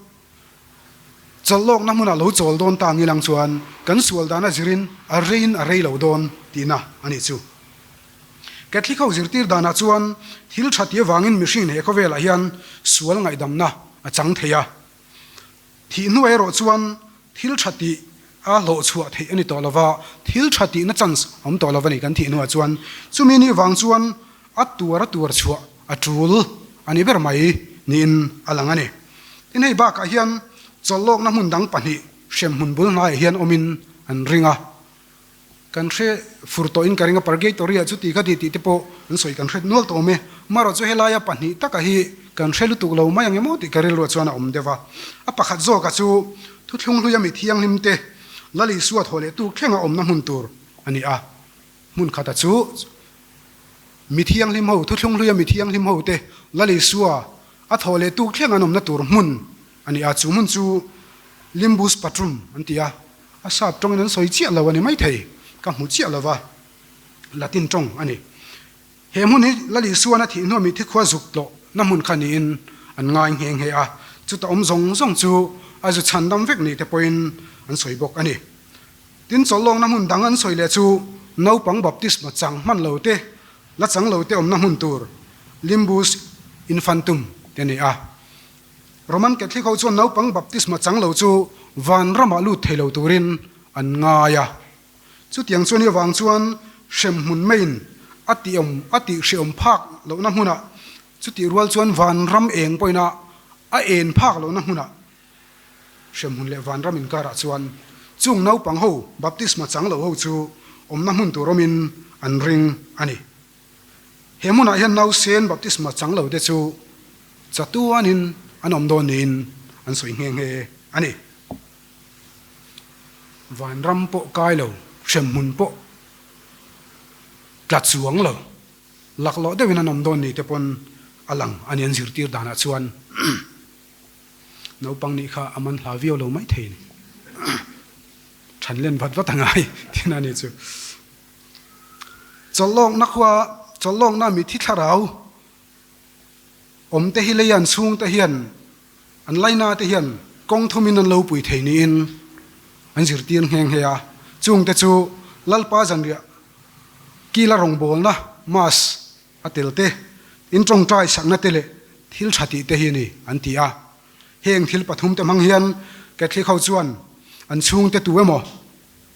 Chawlhlawkna hmunah lo chawl dawn ta ngilang chuan kan sual dana zirin a reiin a rei lo dawn tihna a nih chu. Catholic ho zirtir danah chuan thil tha ti avangin mihring he khawvelah hian sual ngaihdamna a chang thei a. Thih hnuah erawh chuan thil tha tih a hlawh chhuah theih a ni tawh lova, thil tha tihna chance a awm tawh lo a ni kan thih hnuah chuan. Chumi nih vang chuan a tuar a tuar chhuah a tul a ni ber mai niin a lang a ni. Tin hei bakah hian chawlhlawkna hmun dang pahnih hremhmun bul hnaiah hian awmin an ring a. Kan hre fur tawhin ka ring a, Purgatory ah chuti kha ti tih te pawh an sawi kan hre nual tawh awm e. Marawh chu helaia pahnih taka hi kan hre lutuk lo mai ang emaw tih ka rilruah chuan a awm deuh a. A pakhat zawkah chu thuthlung hluia mi thianghlim te Lal Isua thawh leh tuk thlenga awmna hmun tur a ni a. Hmun khata chu mi thianghlim ho, thuthlung hluia mi thianghlim ho te Lal Isua a thawh leh tuk thleng an awmna tur hmun a ni a, chu hmun chu Limbus Patrum an ti a, a sap tawngin an sawi chiah lo a ni maithei, ka hmu chiah lo va, Latin tawng a ni. He hmun hi Lal Isuan a thih hnuah mitthi khua zuk tlawh na hmun kha niin an ngai nghe nghe a, chuta awm zawng zawng chu a zu chhandam vek ni te pawhin an sawi bawk a ni. Tin, chawlhlawkna hmun dang an sawi leh chu naupang baptisma chang hman lo te, la chang lo te awmna hmun tur Limbus Infantum te a ni a. Roman Catholic ho chuan naupang baptisma chang lo chu vanramah lut thei lo turin an ngai a. Chutiang chuan i avang chuan hremhmun maiin a tihawm a tihhrehawm phak lohna hmunah, chutih rual chuan vanram eng pawhin a a en phak lohna hmunah Hremhmun leh vanram inkarah chuan chung naupang ho baptisma chang lo ho chu awmna hmun tur awmin an ring a ni. He hmunah hian nausen baptisma chang lo te chu chatuanin an awm dawn niin an sawi nghe nghe a ni. Vanram pawh kai lo, hremhmun pawh tla chuang lo, laklawh deuhin an awm dawn ni te pawn a lang a ni an zirtir danah chuan. Naupang nih kha a man hla viau lo mai thei a ni. Than len vat vat a ngai thin a ni chu. Chawlhlawkna khua, chawlhlawkna mithi thlarau awm te hi lei an chhung te hian, an laina te hian kawng thumin an lo pui thei niin an zirtir nghe nghe a. Chung te chu Lalpa zanriah kila rawngbawlna, Mass, A tel te, in tawngtai sakna te leh thil tha tih te hi a ni, an ti a. Heng thil pathum te hmang hian Catholic ho chuan an chhungte tu emaw,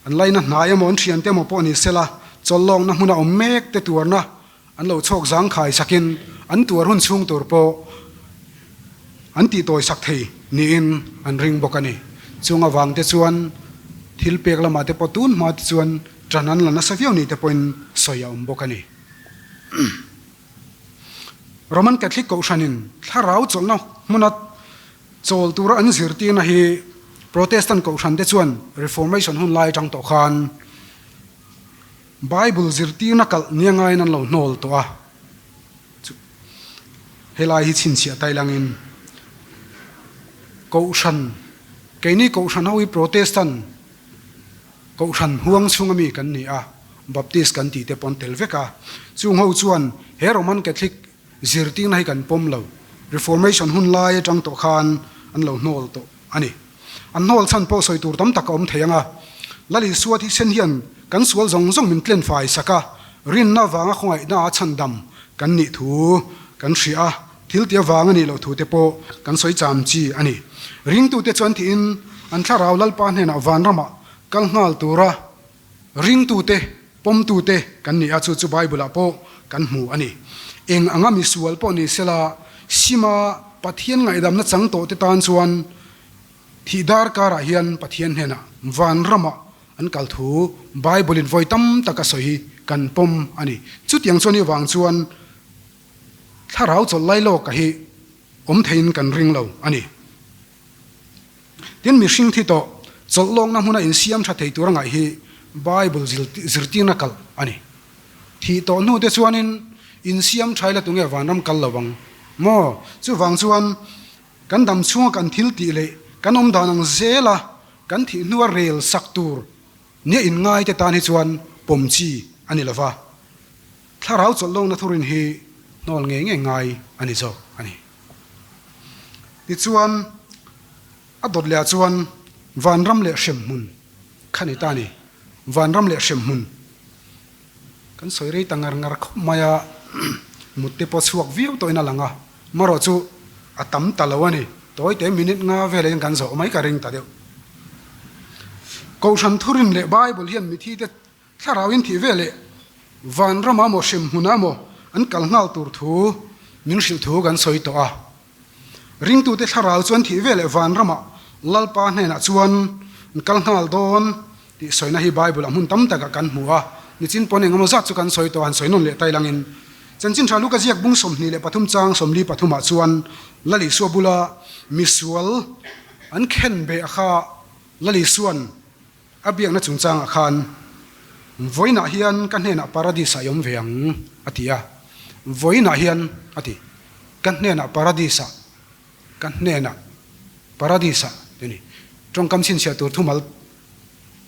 an laina hnai emaw, an thiante emaw pawh ni sela, chawlhlawkna hmuna awm mek te tuarna an lo chhawk zangkhai sakin an tuar hun chhung tur pawh an tihtawi sak thei niin an ring bawk a ni. Chung avang te chuan thil pek lamah te pawh tun hma te chuan tan an la nasa viau ni te pawhin sawi a awm bawk a ni. Roman Catholic Kohhranin thlarau chawlhna hmuna chawl tura an zirtirna hi Protestant Kohhrante chuan Reformation hun lai atang tawh khan Bible zirtirna kalh nia ngaiin an lo hnawl tawh a. Helai hi chhinchhiah tai langin Kohhran, keini Kohhran ho hi Protestant Kohhran huang chhunga mi kan ni a, Baptist kan tih te pawh an tel vek a. Chung ho chuan he Roman Catholic zirtirna hi kan pawm lo. Reformation hun lai atang tawh khan an lo hnawl tawh a ni. An hnawl chhan pawh sawi tur tam tak a awm thei ang a. Lal Isua thisen hian kan sual zawng zawng min tlen fai sak a, rinna avanga khawngaihna a chhandam kan nih thu kan hria a, thil ti avang a nih loh thu te pawh kan sawi cham chi a ni. Ringtute chuan thiin an thlarau Lalpa hnenah vanramah kal nghal tura ringtute, pawmtute kan ni a, chu chu Bible-ah pawh kan hmu a ni. Eng anga misual pawh ni sela, sima Pathian ngaihdamna chang tawhte tan chuan thih dar karah hian Pathian hnenah vanramah an kal thu Bible-in vawi tam tak a sawi hi kan pawm a ni. Chutiang chuan i vang chuan thlarau chawlh lai lawka hi awm theiin kan ring lo a ni. Tin, mihring thi tawh. Chawlh lawkna hmuna insiam tha thei tura ngaih hi Bible zirtirna kalh a ni. Thih tawh hnu te chuanin insiam tha ila tunge vanram kal lo ang maw? Chuvang chuan kan dam chhunga kan thil tih leh kan awm dan ang zela kan thih hnua rel sak tur nia inngai te tan hi chuan pawm chi a ni lova. Thlarau chawlh lawkna thurin hi hnawl ngei ngei ngai a ni zawk a ni. Tichuan. A dawt leh ah chuan vanram leh hremhmun kha ni ta a ni. Vanram leh hremhmun kan sawi rei ta ngar ngar khawp mai a, mut te pawh chhuak viau tawhin a lang a, marawh chu a tam ta lo a ni. Tawi te minute nga velah hian kan zawh mai ka ring ta deuh. Kohhran thurin leh Bible hian mithi te Thlarau in thih veleh vanram ah maw hremhmun ah maw an kal nghal tur thu min hrilh thu kan sawi tawh a. Ringtute thlarau chuan thih veleh vanram ah Lalpa hnenah chuan an kal nghal dawn tih sawina hi Bible ah hmun tam takah kan hmu a. Nichin pawn engemaw zat chu kan sawi tawh a, han sawi nawn leh tai langin Chanchin Tha Luka ziak bung 23 chang 43 ah chuan Lal Isua bula misual an khen beh a kha Lal Isuan A biakna chungchangah khan, Vawiinah hian ka hnenah Paradis-ah i awm ve ang, a ti a. Vawiinah hian, a ti, ka hnenah Paradis-ah, ka hnenah Paradis-ah tih a ni. Tawngkam chhinchhiah tur thumal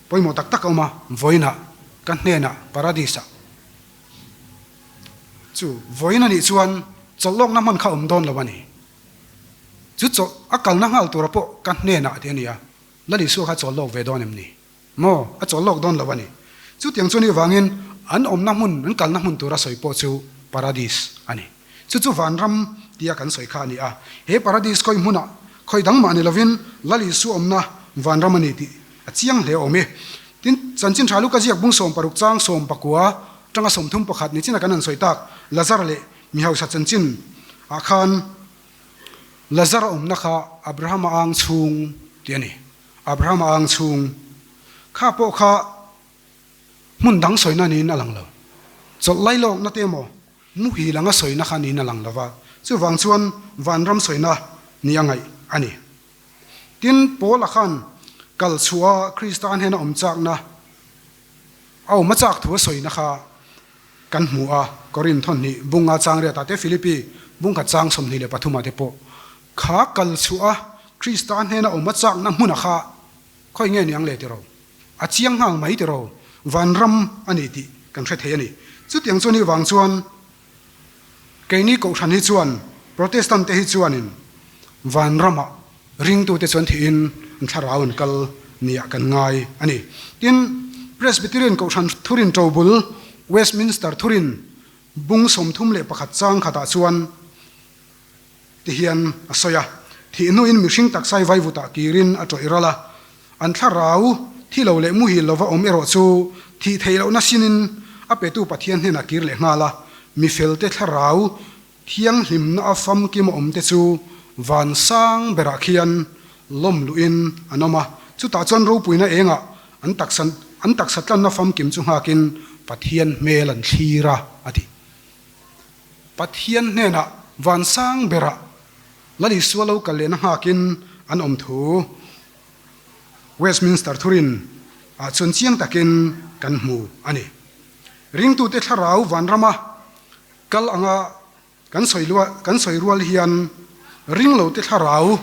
pawimawh tak tak a awm a, Vawiinah, ka hnenah Paradis-ah. Chu vawiin a nih chuan chawlh lawkna hman kha a awm dawn lo a ni. Chu chawlh a kalna nghal tura pawh ka hnenah tih a ni a. Lal Isua kha chawl lawk ve dawn em ni? Maw, a chawl lawk dawn lo a ni. Chutiang chu ni vangin an awmna hmun, an kalna hmun tura sawi pawh chu Paradis a ni. Chu chu vanram tia kan sawi kha a ni a. He Paradis khawi hmunah khawi dang mah ni lovin Lal Isua awmna vanram a ni tih a chiang hle awm e. Tin, Chanchin Tha Luka ziak bung 60 chang 19 tanga 31 ni china kan han sawi tak Lazar leh mi hausa chanchin ah khan Lazar a awmna kha Abrahama ang chhung tih a ni. Abrahama ang chhung kha pawh kha hmun dang sawina niin a lang lo. Chawlh lailawkna te emaw muhil anga sawina kha niin a lang lo va, chuvang chuan vanram sawina ni a ngaih a ni. Tin, Paula khan kal chhuah a Krista hnena awm chakna a awm a chak thu a sawina kha Kan hmu a, Korin thawnhnih bunga chang riatah te, Philippi bungkhat chang 23 ah te pawh kha kal chhuah a, Krista hnena awm a chakna hmuna kha khawi nge niang le tiraw? A chiang nghal mai tiraw? Vanram a ni tih kan hre thei a ni. Chutiang chu ni vang chuan keini Kohhran hi chuan Protestant te hi chuanin vanramah Ringtute chuan thihin an thlarau an kal niah kan ngai a ni. Tin, Presbyterian Kohhran Thurin Ṭobul, Westminster Thurin bung 31 chang khatah chuan ti hian a sawi a, Thih hnuin mihring taksa i vaivutah kirin a ṭawih ral a, an thlarau thi lo leh muhil lova awm erawh chu thih theih lohna sinin a petu Pathian hnenah kir leh nghal a, mifelte thlarau Thianghlimna a famkim a awmte chu van sang berah khian lawm luhin an awm a, chutah chuan ropuina engah an taksa an taksa tlanna famkim chu nghakin Pathian hmel an thlir a, a ti. Pathian hnenah van sang berah Lal Isua lo kal lehna nghakin an awm thu Westminster Thurin ah chuan chiang takin kan hmu a ni. Ringtute thlarau vanrama Kal anga kan sawi lua kan sawi rual hian ring lo te thlarau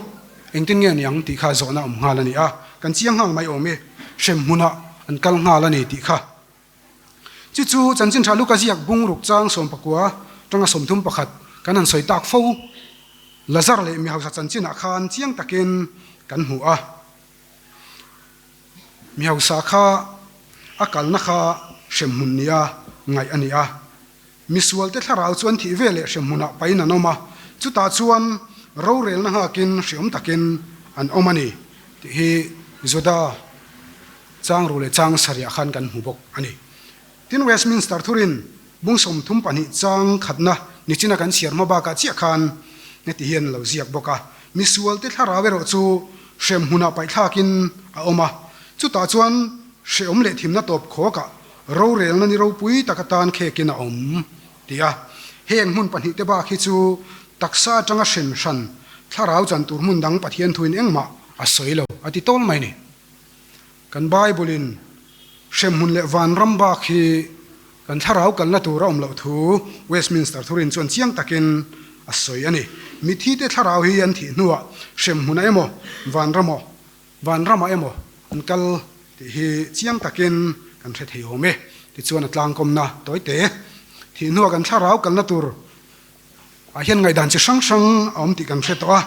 engtin nge niang tih kha zawhna awm nghal a ni a, kan chiang nghal mai awm e, hrem hmunah an kal nghal a ni tih kha. Chu chu Chanchin Tha Luka ziak bung ruk chang 19 tanga 31 kan han sawi tak fo. Lazar leh mi hausa chanchinah khan chiang takin kan hmu a. Mi hausa kha a kalna kha hrem hmun nia ngaih a ni a. Misualte thlarau chu an thih ve leh hremhmunah pain an awm a, chutah chuan rorelna nghakin hriawm takin an awm a ni tih hi Juda changru leh chang sarihah khan kan hmu bawk a ni. Tin, Westminster Thurin bung 32 chang khatna nichina kan chhiar hma bakah chiah khan heti hian a lo ziak bawk a, Misualte thlarau erawh chu hremhmunah paihthlakin a awm a, chutah chuan hreawm leh thimna tawp khawkah Rorelna ni ropui tak atan khekin a awm, ti a. Heng hmun pahnihte bak hi chu taksa atanga hren hran, thlarau chan tur hmun dang Pathian thuin engmah a sawi lo, a ti tawl mai ni. Kan Bible-in hremhmun leh vanram bak hi kan thlarau kalna tur a awm loh thu Westminster thurin chuan chiang takin a sawi a ni. Mithite thlarau hi an thih hnuah hremhmunah emaw, vanramaw, vanramah emaw an kal tih hi chiang takin kan hre thei awm e. Tichuan a tlangkawmna tawite thih hnuah kan thlarau kalna tur ah hian ngaihdan chi hrang hrang a awm tih kan hre tawh a,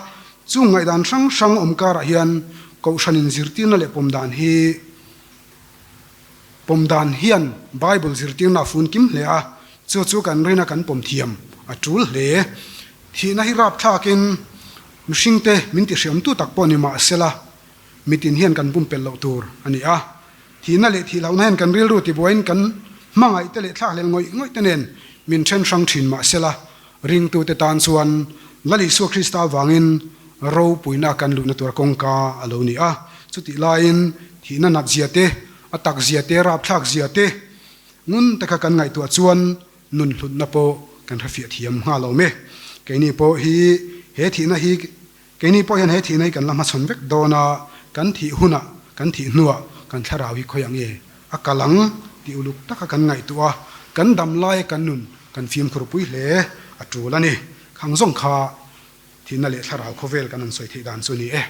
chung ngaihdan hrang hrang awm karah hian Kohhran inzirtirna leh pawm dan hi pawm dan hian Bible zirtirna a fun kim hle a, chu chu kan rina kan pawm thiam a tul hle. Thihna hi rapthlakin mihringte min tihriamtu tak pawh ni mah sela, mitin hian kan pumpelh loh tur a ni a. Thihna leh thih lohna hian kan rilru tibuaiin kan hmangaihte leh thlakhlel ngawih ngawih te nen min then hrang thin mah sela, ringtute tan chuan Lal Isua Krista avangin ropuina kan luhna tur kawngka a lo ni a. Chutih laiin thihna nat zia te, a tak zia te, rapthlak zia te ngun taka kan ngaihtuah chuan nun hlutna pawh kan hrefiah thiam nghal awm e. Keini pawh hi he thihna hi Keini pawh hian he thihna hi kan la hmachhawn vek dawn a, kan thih hunah, kan thih hnuah kan thlarau hi khawiah nge a kal ang tih uluk taka kan ngaihtuah a, kan dam laia kan nun kan fimkhur pui hle a tul a ni. Khang zawng kha thihna leh thlarau khawvel kan han sawi theih dan chu a ni e.